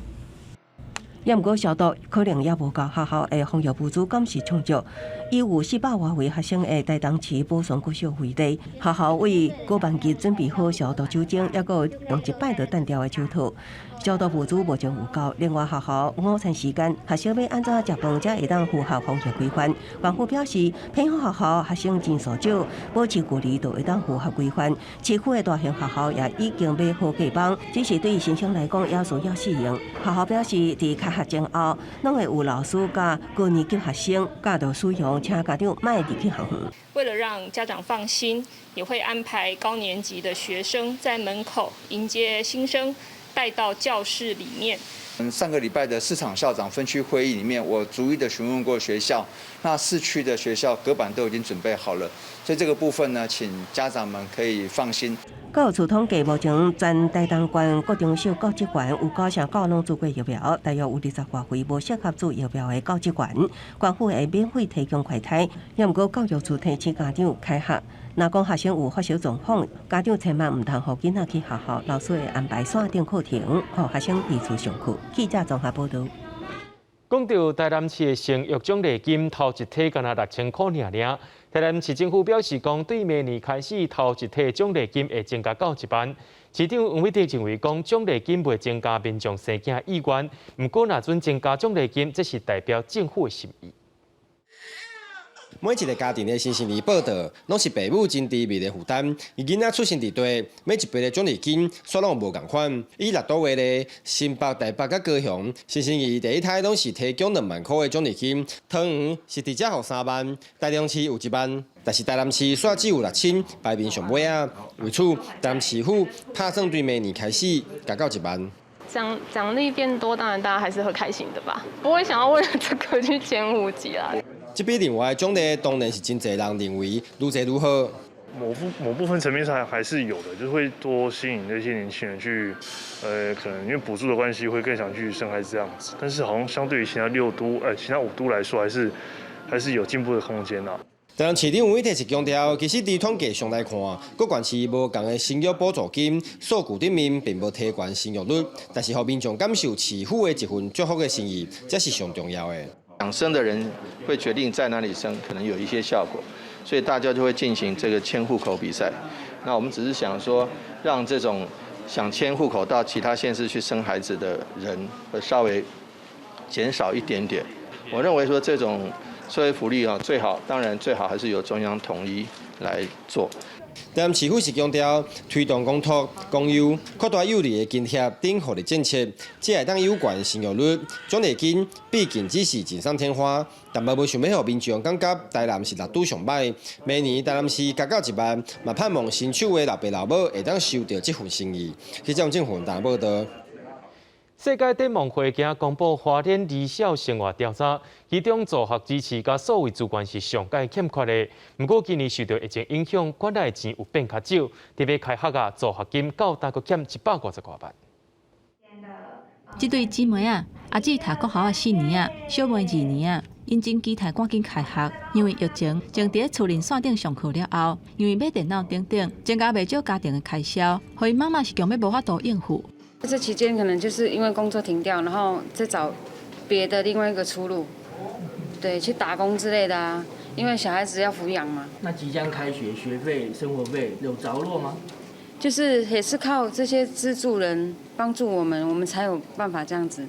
也毋過消毒可能猶無夠，學校的防疫物資敢是充足。以有400外位學生的台東市寶山國小為例，學校為高班級準備好消毒酒精，猶閣用一擺就擲掉的手套。消毒物資目前有夠。另外，學校午餐時間，學生欲按怎食飯才會當符合防疫規範。縣府表示，偏鄉學校學生人數少，保持距離就會當符合規範。市區的大型學校也已經買好隔板，只是對新生來講也需要適應。學校表示，佇開學前後，攏會有老師佮高年級學生教導使用，請家長莫入去學園。為了讓家長放心，也會安排高年級的學生在門口迎接新生，帶到教室裡面。上個禮拜的市場校長分區會議裡面，我逐一的詢問過學校，那市區的學校隔板都已經準備好了，所以這個部分呢，請家長們可以放心。教育處統計，目前全台東縣國中小教職員有九成九攏注過疫苗，大約有20外位無適合注疫苗的教職員，縣府會免費提供快篩。也毋過教育處提醒家長開學，若講學生有發燒狀況，家長千萬毋通予囡仔去學校，老師會安排線頂課程，予學生佇厝上課。記者綜合報導。講到台南市的生育獎勵金，頭一梯干焦6000箍爾爾。台南市政府表示，講對明年開始頭一梯獎勵金會增加到1萬。市長黃偉哲認為，講獎勵金袂增加民眾生囝意願，毋過若準增加獎勵金，這是代表政府的心意。每一个家庭的新生兒報到，攏是爸母真甜蜜的負擔。伊囡仔出生佇佗，每一筆的獎勵金，煞攏無仝款。以六都為例，新北、台北佮高雄，新生兒第一胎攏是提供2萬箍的獎勵金，桃園是直接予3萬，台中市有1萬，但是台南市煞只有6000，排名上尾仔。為此，台南市府拍算對明年開始加到1萬。獎勵變多，當然大家還是會開心的吧，不會想要為了這個去遷戶籍啦。這筆另外獎勵當然是真濟人認為愈濟愈好。某部分層面上還是有的，就會多吸引那些年輕人去，可能因為補助的關係，會更想去生孩子這樣子。但是好像相對於其他六都，其他5都來說，還是有進步的空間啦。台南市長黃偉哲是強調，其實佇統計上來看，各縣市無仝的生育補助金數據頂面並無提懸生育率，但是予民眾感受市府的一份祝福的心意，這是上重要的。想生的人會決定在哪裡生，可能有一些效果，所以大家就會進行這個遷戶口比賽。那我們只是想說，讓這種想遷戶口到其他縣市去生孩子的人，會稍微減少一點點。我認為說這種社會福利啊，最好當然最好還是由中央統一來做。台南市府是強調推動公托、公幼、擴大幼兒的津貼等福利政策，才會當有懸生育率。獎勵金畢竟只是錦上添花，但嘛無想欲予民眾感覺台南是六都上䆀。明年台南市加到1萬，嘛盼望新手的老爸老母會當收著這份心意。記者鄭宏達報導。世界展望會今公布花蓮兒少生活調查，其中助學支持佮數位資源是上蓋欠缺的。毋過今年受著疫情影響，管理錢有變較少，特別開學啊，助學金到今閣欠150外萬。這對姊妹仔，阿姊讀國校仔四年仔，小妹二年仔，𪜶真期待趕緊開學，因為疫情，淨佇咧厝裡線頂上課了後，因為買電腦等等，增加袂少家庭的開銷，予𪜶媽媽是強欲無法度應付。這期間可能就是因為工作停掉，然後再找別的另外一個出路，對，去打工之類的啊，因為小孩子要撫養嘛。那即將開學，學費、生活費有着落嗎？就是也是靠這些資助人幫助我們，我們才有辦法這樣子。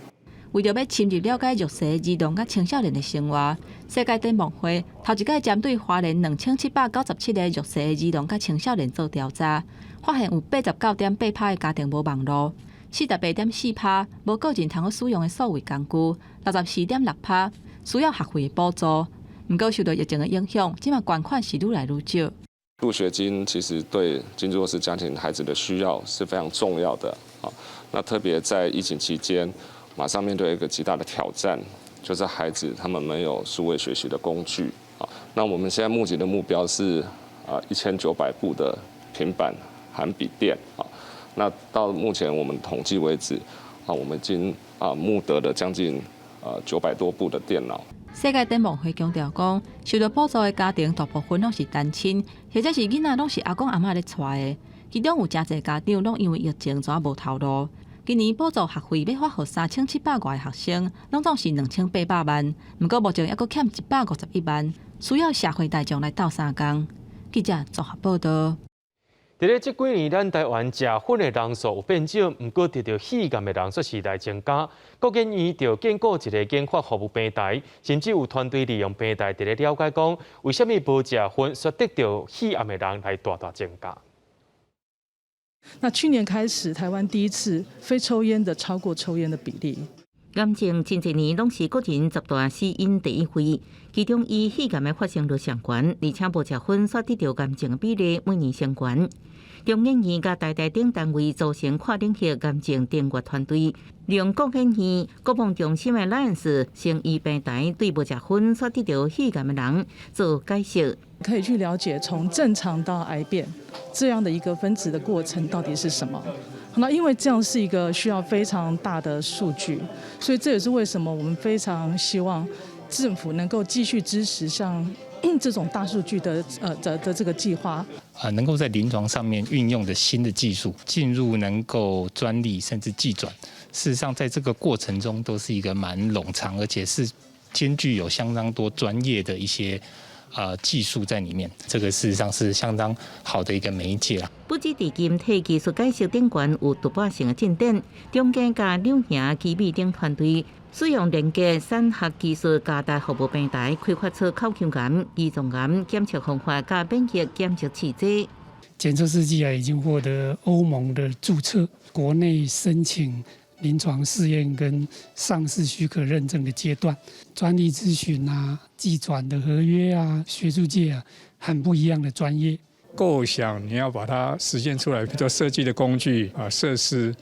為著欲深入了解弱勢兒童佮青少年的生活，世界展望會頭一擺針對花蓮2797個弱勢兒童佮青少年做調查，發現有89.8%的家庭無網路。48.4%無個人通好使用的數位工具，64.6%需要學費的補助。毋過受著疫情的影響，這馬捐款是愈來愈少。助學金其實對經濟弱勢家庭孩子的需要是非常重要的啊。那特別在疫情期間，馬上面對一個極大的挑戰，就是孩子他們沒有數位學習的工具啊。那我們現在募集的目標是1900部的平板含筆電啊。那到目前我們統計為止，我們已經募得了將近900多部的電腦。世界展望會強調講，受著補助的家庭大部分攏是單親，或者是囡仔攏是阿公阿嬤咧帶的。其中有誠濟家長攏因為疫情怎無頭路。今年補助學費欲發予3700外个學生，攏總是2800萬。毋過目前猶閣欠151萬，需要社會大眾來鬥相共。記者綜合報導。佇咧這幾年，咱台灣食薰的人數有變少，毋過得著肺癌的人數是來增加。國研院就建構一個研發服務平台，甚至有團隊利用平台佇咧了解講，為啥物無食薰卻得著肺癌的人來大大增加。那去年開始，台灣第一次非抽菸的超過抽菸的比例。癌症真濟年攏是國人十大死因第一位，其中以肺癌的發生率上懸，而且無食薰煞得著癌症的比例每年升懸。中研院佮台大等單位組成跨領域癌症訂閱團隊，用國研院國防中心的 Lions 生醫平台對無食薰煞得著肺癌的人做解析。可以去了解從正常到癌變這樣的一個分子的過程到底是什麼？那因為這樣是一個需要非常大的數據，所以這也是為什麼我們非常希望政府能夠繼續支持像這種大數據的這個計劃。啊，能夠在臨床上面運用的新的技術進入能夠專利甚至技轉，事實上在這個過程中都是一個蠻冗長，而且是兼具有相當多專業的一些技術在裡面，這個事實上是相當好的一個媒介啦。不止佇晶體技術解析頂懸有突破性的進展，中間佮柳營基美等團隊使用連結產學技術加大服務平台，開發出口腔癌、胰臟癌檢測方法佮免疫檢測試劑。檢測試劑啊，已經獲得歐盟的註冊，國內申請臨床試驗跟上市許可認證的階段，專利諮詢啊、技轉的合約啊、學術界啊，很不一樣的專業。構想你要把它實現出來，比如設計的工具啊、設施，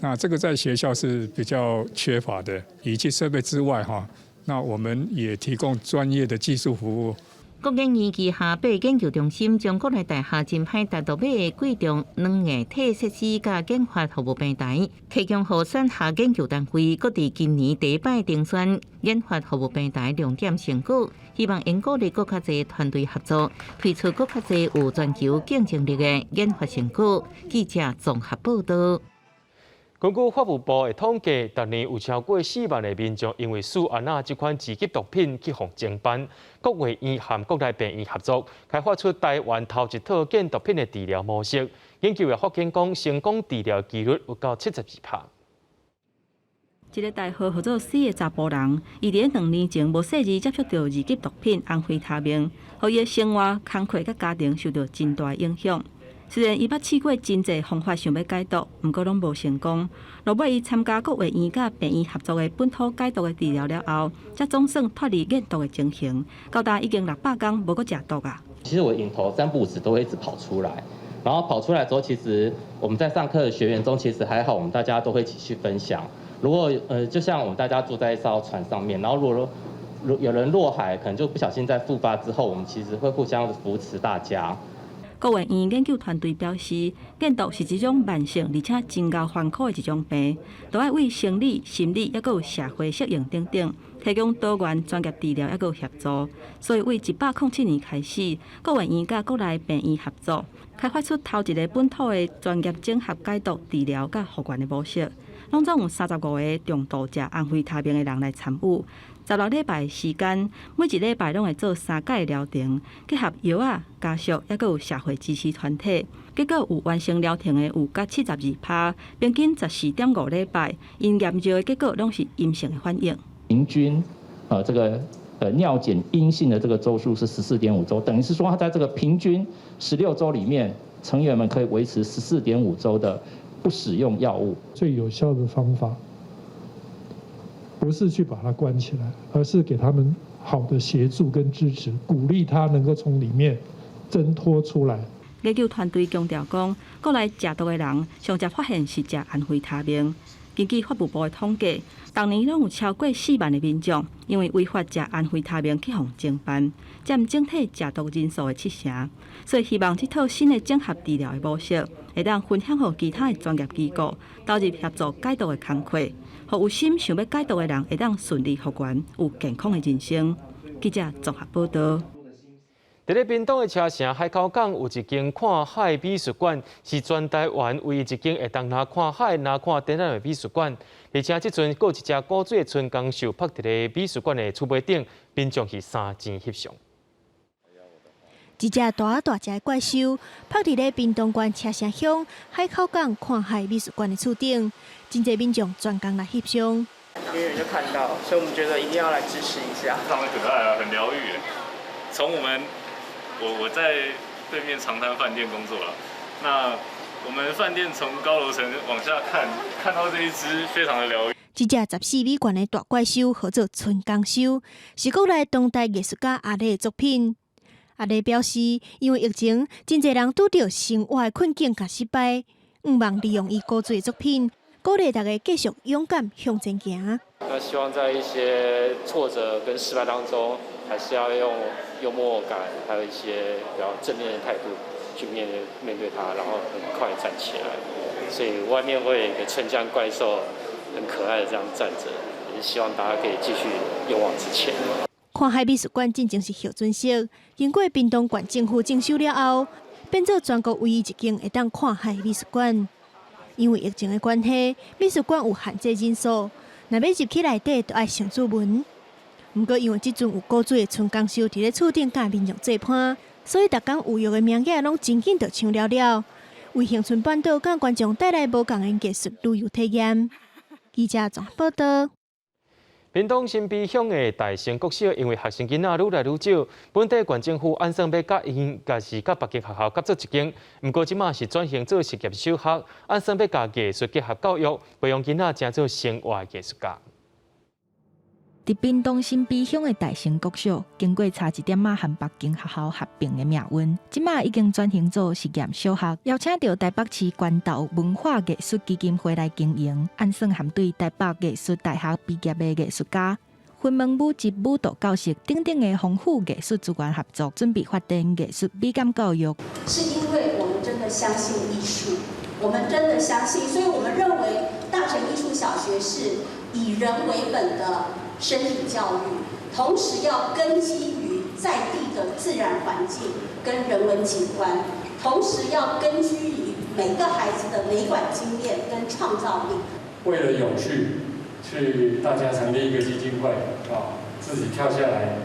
那這個在學校是比較缺乏的。儀器設備之外，哈，那我們也提供專業的技術服務。國研院旗下八研究中心將國立大學真歹單獨買的貴重軟硬體設施佮研發服務平台，提供予產學研究單位，閣佇今年第一擺評選研發服務平台亮點成果，希望會鼓勵閣較濟團隊合作，推出閣較濟有全球競爭力的研發成果。記者綜合報導。根據法務部的統計，逐年有超過4萬个民眾因為使用安這款二級毒品去予偵辦。國衛院和國內病院合作，開發出台灣頭一套戒毒品的治療模式。研究也發現講，成功治療幾率有到72%。一个代號號做 C 的查埔人，伊佇2年前無細膩接觸著二級毒品安非他命，予伊的生活、工課佮家庭受著真大影響。雖然伊捌試過真濟方法想欲戒毒，毋過攏無成功。落尾伊參加國衛院佮病院合作的本土戒毒的治療了後，才總算脫離癮毒的情形。到今已經600工無閣食毒矣。其實我癮頭三不五時都會一直跑出來，然後跑出來之後，其實我們在上課的學員中，其實還好，我們大家都會一起去分享。如果就像我們大家坐在一艘船上面，然後如果說有人落海，可能就不小心在復發之後，我們其實會互相扶持大家。國衛院研究團隊表示，癮毒是一種慢性而且真𠢕煩苦的一種病，都愛為生理、心理抑閣有社會適應等等，提供多元專業治療抑閣有協助。所以，對107年開始，國衛院佮國內病院合作，開發出頭一个本土的專業整合戒毒治療佮復原的模式。攏總有35個重度食安非他命的人來參與。16禮拜時間，每一禮拜攏會做三擺療程，結合藥仔、家屬，抑閣有社會支持團體。結果有完成療程的有達72%，平均14.5禮拜，𪜶驗尿的結果攏是陰性的反應。平均，這個尿檢陰性的這個週數是14.5週，等於是說，他在這個平均16週裡面，成員們可以維持十四點五週的不使用藥物。最有效的方法，不是去把他關起來，而是給他們好的協助跟支持，鼓勵他能夠從裡面掙脫出來。研究團隊強調講，國內食毒的人上濟發現是食安非他命。根據法務部的統計，逐年攏有超過4萬的民眾因為違法食安非他命去予偵辦，佔整體食毒人數的七成。所以希望這套新的整合治療的模式，會當分享予其他的專業機構，投入協助戒毒的工課，予有心想欲戒毒的人會當順利復原，有健康的人生。記者綜合報導。佇咧屏東的車城海口港有一間看海美術館，是全台灣唯一一間會當若看海、若看展覽的美術館。而且這陣閣有一隻古錐的春江獸泊佇咧美術館的厝尾頂，民眾去相爭翕相。一隻大大隻的怪獸泊佇咧屏東縣車城鄉海口港看海美術館的厝頂，真濟民眾專工來翕相。遠遠就看到，所以我們覺得一定要來支持一下。非常的可愛啊，很療癒。從我們我在對面長灘飯店工作了，那我們飯店從高樓層往下看，看到這一隻非常的療癒。這隻14米懸的大怪獸號做春江獸，是國內當代藝術家阿禮的作品。阿禮表示，因為疫情，真濟人拄著生活的困境佮失敗，向望利用伊古錐的作品，鼓勵大家繼續勇敢向前行。那希望在一些挫折跟失敗當中，還是要用幽默感，還有一些比較正面的態度去面對它，然後很快站起來。所以外面會有一個春江怪獸，很可愛的這樣站着，也是希望大家可以繼續勇往直前。看海美術館進前是後準色，經過屏東縣政府整修了後，變做全國唯一一間會當看海美術館。因為疫情的關係，美術館有限制人數，若欲入去內底，就愛先註文。毋過因為這陣有古錐的春江獸佇咧厝頂佮民眾做伴，所以逐工預約的名額攏真緊就搶了了，為恆春半島佮觀眾帶來無仝的藝術旅遊體驗。記者綜合報道。屏東新埤鄉的大成國小，因為學生囡仔愈來愈少，本地縣政府按算欲佮𪜶，抑是佮別間學校合作一間。毋過這馬是轉型做實驗小學，按算欲共藝術結合教育，培養囡仔成做生活藝術家。佇屏東新埤鄉的大成國小，經過差一點仔和別間學校合併的命運，這馬已經轉型做實驗小學，邀請著台北市關渡文化藝術基金會來經營，按算含對台北藝術大學畢業的藝術家、雲門舞集舞蹈教室等等的豐富藝術資源合作，準備發展藝術美感教育。是因為我們真的相信藝術，我們真的相信，所以我們認為大成藝術小學是以人為本的身體教育，同時要根基於在地的自然環境跟人文景觀，同時要根據於每個孩子的美感經驗跟創造力。為了永續，去大家成立一個基金會啊，自己跳下來，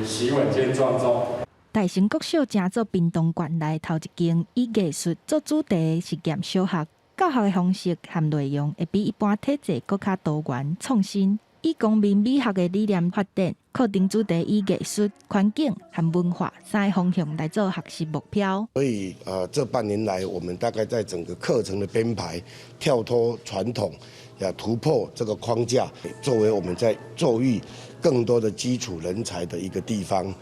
洗碗間撞鐘。大成國小成做屏東縣內頭一間以藝術做主題的實驗小學，教學的方式和內容會比一般體制閣較多元創新。以公民美學的理念發展，課程主題以藝術、環境和文化三个方向來做學習目標。所以，這半年來，我們大概在整個課程的編排，跳脫傳統，要突破這個框架，作為我們在教育更多的基礎人才的一個地方。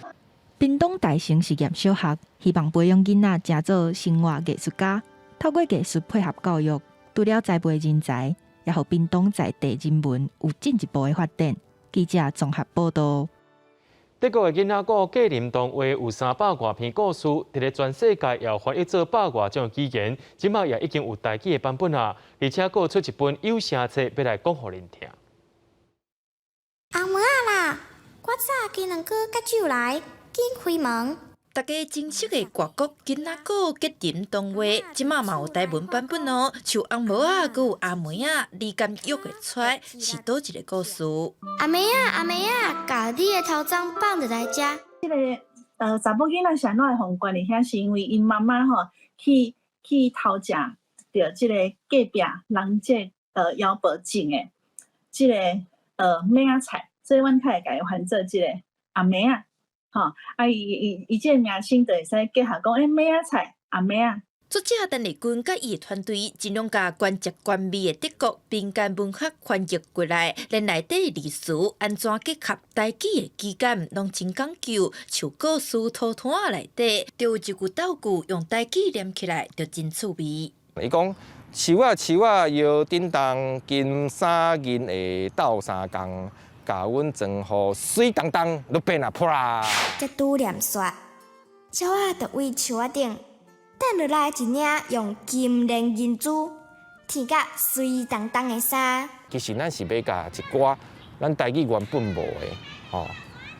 屏東大成實驗小學希望培養囡仔成做生活藝術家，透過藝術配合教育，除了栽培人才，也予屏東在地人文有進一步的發展。記者綜合報道。德國的囡仔故格林童話有300外篇故事，佇咧全世界也有翻譯做百外種語言，這馬也已經有台語的版本啊，而且閣出一本有聲冊，欲來講予恁聽。阿妹仔啦，我早起兩個甲酒來，緊開門。大家真熟的外國囡仔故格林童話，這馬嘛有台文版本哦。像紅帽仔，閣有阿妹仔，你敢約會出來是佗一个故事？阿妹仔，阿妹仔，共你的頭鬃放佇來遮。這个查某囡仔是按怎會予關佇遐？是因為𪜶媽媽吼去偷食著這个隔壁人這妖婆種的這个麥仔菜，所以阮較會共伊翻做這个阿妹仔。吼，啊伊這个名稱就會使結合講，麥仔菜阿妹仔。作者陳麗君佮伊的團隊盡量共原汁原味的德國民間文學翻譯過來，連內底的字詞按怎結合台語的語感，攏真講究。像故事塗攤仔內底，就有一句鬥句用台語念起來就真趣味。伊講樹仔樹仔搖叮當，金衫銀會鬥相共。共阮裝予媠當當，都變啊噗啦！才拄念煞，鳥仔就對樹仔頂擲落來一領用金鏈銀珠添甲媠當當的衫。其實咱是欲共一寡咱台語原本無的，吼，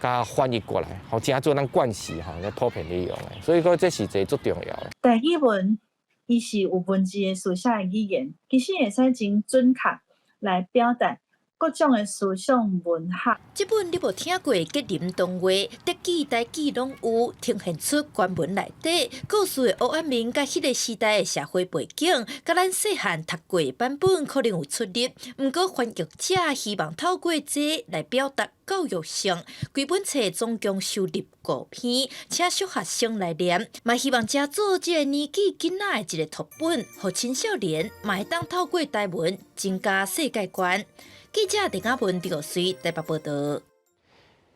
共翻譯過來，予成做咱慣勢吼，咧普遍咧用的。所以講這是一个足重要的。台語文伊是有文字的書寫的語言，其實會使真準確來表達各種的思想文學。這本你無聽過的吉林童話，德語、台語攏有，呈現出原文內底故事的黑暗面，佮彼个時代的社會背景，佮咱細漢讀過的版本可能有出入。毋過翻譯者希望透過這來表達教育性。規本冊總共收錄五篇，請小學生來念，嘛希望藉做這个年紀囡仔的一個讀本，予青少年嘛會當透過台文增加世界觀。記者鄭亞文、劉水台北報道。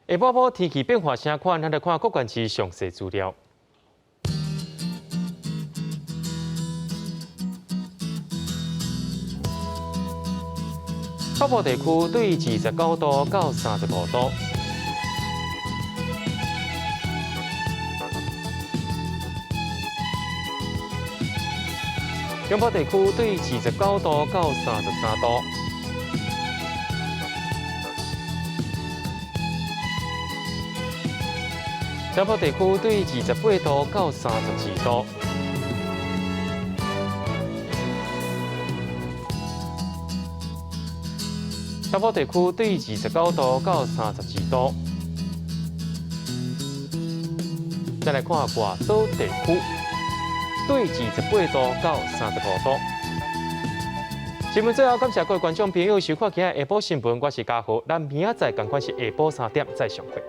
下晡晡天氣變化啥款？咱來看各縣市詳細資料。北部地區對29度到35度。中部地區對29度到33度。西部地區對28度到32度。東部地區對29度到32度。再來看外島地區，對28度到35度。新聞最後感謝各位觀眾朋友收看今日下晡新聞，我是嘉豪，咱明仔載仝款是下晡3點再相會。